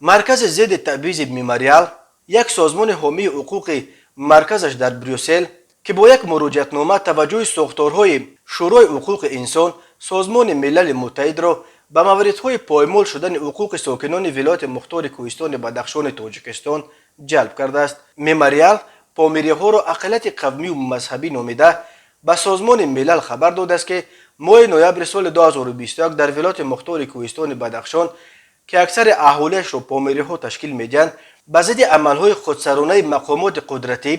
Маркази зидди таъбизи Мемориал, як созмони ҳомии ҳуқуқи марказаш дар Брюссел, ки бо як муроҷиатнома таваҷҷӯҳи сохторҳои Шӯрои ҳуқуқи инсон Созмони Милали Муттаҳидро ба мавридҳои поймол шудани ҳуқуқи сокинони Вилояти Мухтори Кӯҳистони Бадахшони Тоҷикистон ҷалб кардааст. Мемориал помириҳоро ақаллияти қавмию мазҳабӣ номида, ба Созмони Милал хабар додааст, ки моҳи ноябри соли 2021 дар Вилояти Мухтори Кӯҳистони Бадахшон, ки аксари аҳолиашро помириҳо ташкил медиҳанд, ба зидди амалҳои худсаронаи мақомоти қудратӣ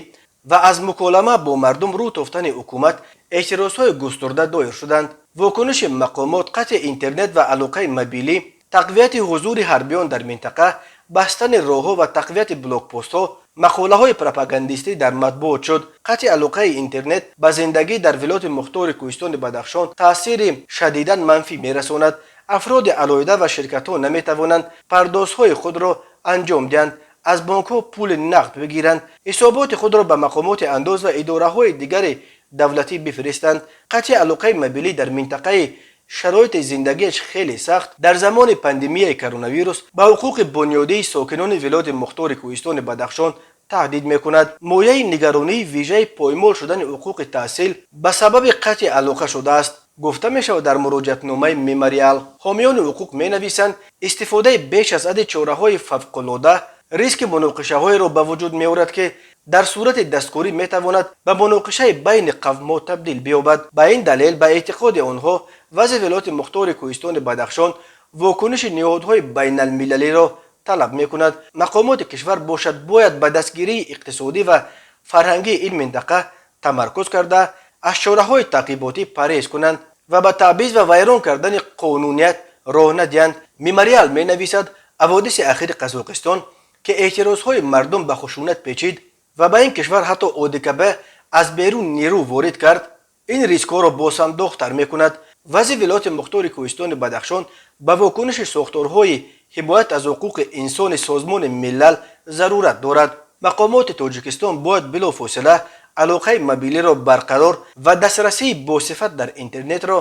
ва аз муколама бо мардум рӯ тофтани ҳукумат эътирозҳои густурда доир шуданд. Вокуниши мақомот, қатъи интернет ва алоқаи мобилӣ, тақвияти ҳузури ҳарбиён дар минтақа, бастани роҳҳо ва тақвияти блокпостҳо, мақолаҳои пропагандистӣ дар матбуот шуд. Қатъи алоқаи интернет ба зиндагӣ дар Вилояти Мухтори Кӯҳистони Бадахшон таъсири шадидан манфӣ мерасонад. Афроди алоҳида ва ширкатҳо наметавонанд пардозҳои худро анҷом диҳанд, аз бонкҳо пули нақд бигиранд, ҳисоботи худро ба мақомоти андоз ва идораҳои дигари давлатӣ бифиристанд. Қатъи алоқаи мобилӣ дар минтақаи шароити зиндагиаш хеле сахт дар замони пандемияи коронавирус ба ҳуқуқи бунёдии сокинони Вилояти Мухтори Кӯҳистони Бадахшон таҳдид мекунад. Мояи нигаронии вижаи поймол шудани ҳуқуқи таҳсил ба сабаби қатъи алоқа шудааст, гуфта мешавад дар муроҷиатномаи Мемориал. Ҳомиёни ҳуқуқ менависанд, истифодаи беш аз ҳадди чораҳои фавқулода риски муноқишаҳоеро ба вуҷуд меорад, ки дар сурати дасткорӣ метавонад ба муноқишаи байни қавмҳо табдил биёбад. Ба ин далел, ба эътиқоди онҳо, вазъи Вилояти Мухтори Кӯҳистони Бадахшон вокуниши ниҳодҳои байналмилалиро талаб мекунад. Мақомоти кишвар бошад, бояд ба дастгирии иқтисодӣ ва фарҳангии ин минтақа тамаркуз карда, аз чораҳои таъқиботӣ парҳез кунанд ва ба таъбиз ва вайрон кардани қонуният роҳ надиҳанд. Мемориал менависад, ҳаводиси ахири Қазоқистон, ки эътирозҳои мардум ба хушунат печид ва ба ин кишвар ҳатто ОДКБ аз берун нерӯ ворид кард, ин рискҳоро боз ҳам доғтар мекунад. Вазъи Вилояти Мухтори Кӯҳистони Бадахшон ба вокуниши сохторҳои ҳимоят аз ҳуқуқи инсони Созмони Милал зарурат дорад. Мақомоти Тоҷикистон бояд билофосила алоқаи мобилиро барқарор ва дастрасии босифат дар интернетро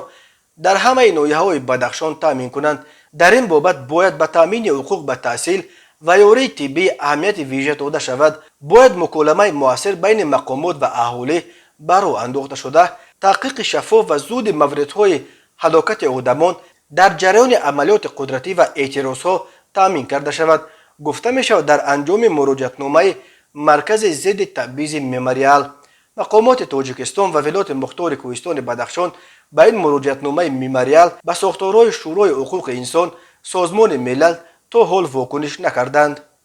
дар ҳамаи ноҳияҳои Бадахшон таъмин кунанд. Дар ин бобат бояд ба таъмини ҳуқуқ ба таҳсил ва ёрии тиббӣ аҳамияти вижа дода шавад. Бояд муколамаи муассир байни мақомот ва аҳолӣ ба роҳ андохта шуда, таҳқиқи шаффоф ва зуди мавридҳои ҳалокати одамон дар ҷараёни амалиёти қудратӣ ва эътирозҳо таъмин карда шавад, гуфта мешавад дар анҷоми муроҷиатномаи Маркази зидди таъбизи Мемориал. Мақомоти Тоҷикистон ва Вилояти Мухтори Кӯҳистони Бадахшон ба ин муроҷиатномаи Мемориал ба сохторҳои Шӯрои ҳуқуқи инсон Созмони Милал то ҳол вокуниш накарданд.